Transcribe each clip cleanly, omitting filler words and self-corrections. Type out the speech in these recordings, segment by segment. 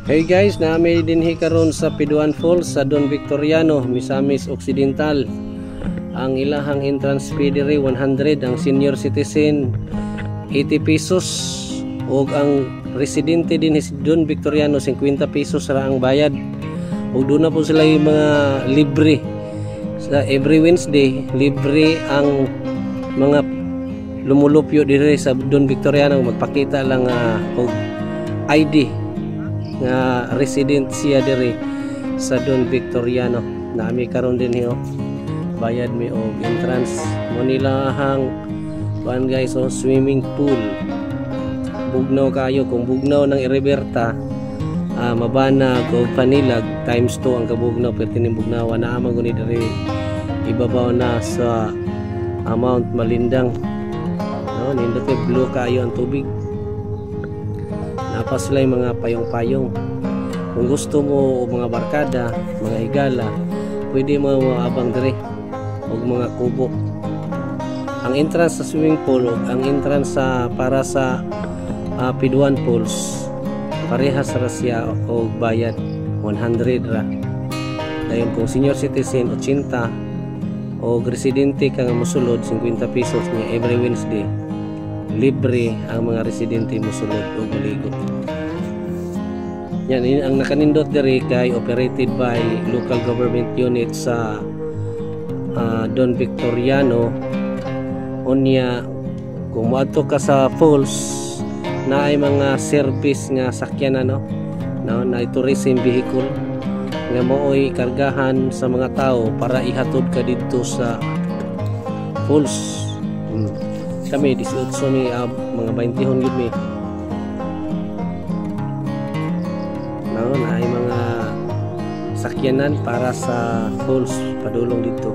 Hey guys, naami dinhi karon sa Piduan Falls sa Don Victoriano, Misamis Occidental. Ang ilahang entrance fee diri 100, ang senior citizen 80 pesos ug ang residente dinhi sa Don Victoriano 50 pesos ra ang bayad. Ug doon na po sila yung mga libre. Sa every Wednesday, libre ang mga lumulupyo diri sa Don Victoriano, magpakita lang og ID nga resident siya diri sa Don Victoriano. Nami karon din oh. Bayad mi og entrance mo nilahang kuan guys, oh, swimming pool. Bugnaw kayo, kung bugnaw ng Eriberta, mabanag o panilag times 2 ang kabugnaw, pero tining bugnawa naa man guni diri ibabaw na sa Mount Malindang, no? Nindot kay blue kayo ang tubig. Napa sila yung mga payong-payong. Kung gusto mo og mga barkada, mga higala, pwede mo abang diri og mga kubo. Ang entrance sa swimming pool ug ang entrance sa para sa Piduan Falls parehas ra siya og bayad, 100 ra. Dayon kung senior citizen 80 o residente ka nga mosulod 50 pesos niya. Every Wednesday libre ang mga residente mosulod og maligo. Yan ang nakanindot diri kay operated by local government unit sa Don Victoriano. Unya kung moadto ka sa falls, naay mga service nga sakyan, ano no, na tourism vehicle nga mooy kargahan sa mga tao para ihatod ka didto sa falls. Kami 18 mi, mga 20 hon gyud mi, no, naay mga sakyanan para sa falls padulong dito.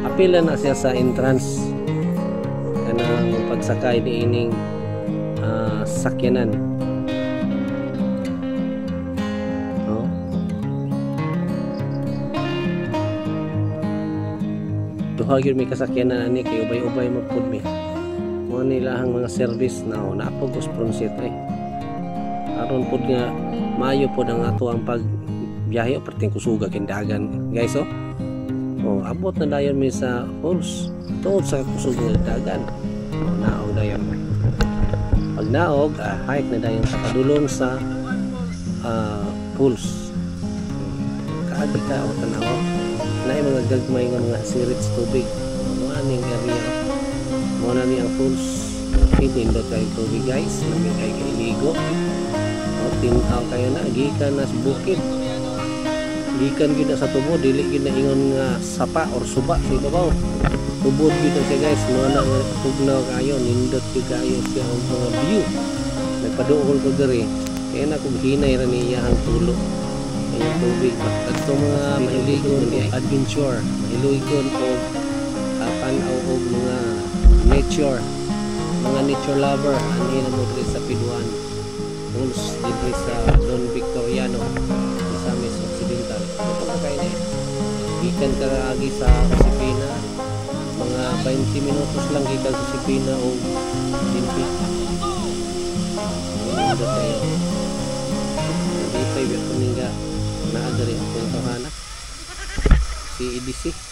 Apila na siya sa entrance kanang pagsakay niining sakyanan, no? Duha gyud may kasakyanan ani kay ubay-ubay man pud mi. Mo nila ang mga service na oh, napog us eh. Aron pud nga maayo pud ang ato ang pag biyahe, perting kusuga kindagan guys, oh. Oh, abot na dayon mi sa falls tuod sa kusog nga dagan. Oh, naog dayon. Pag naog, hike na dayon sa padulong sa falls. Kaagi ka o tanaw na mga gagmay nga mga sirit sa tubig. Mo aning area, mo na ni ang falls. Pinindot kayo tubig guys, lami kay kailigo. O tinaw kayo na gikan na sa bukid, gikan gyud na sa tubo, dili gyud na ingon nga sapa or suba sa ibabaw, tubod gyud na siya guys. Mo na nga tugnaw kayo, nindot gyud kayo siya og mga view. Nagpaduol ko diri kaya na kung hinay ra niya ang tulo kayong tubig. Kadto mga mahiligon og adventure, mahiligon og tan-aw og mga nature, mga nature lover, anhi na mo diri sa Piduan Falls diri sa Don Victoriano, Misamis Occidental. Ito ka kayo na eh. Gikan ka agi sa Josefina, mga 20 minutos lang gikan sa Josefina o Dinpi. Nindot kayo. Nandipay biya kuninga naa diri ang puntohana. Si EDC.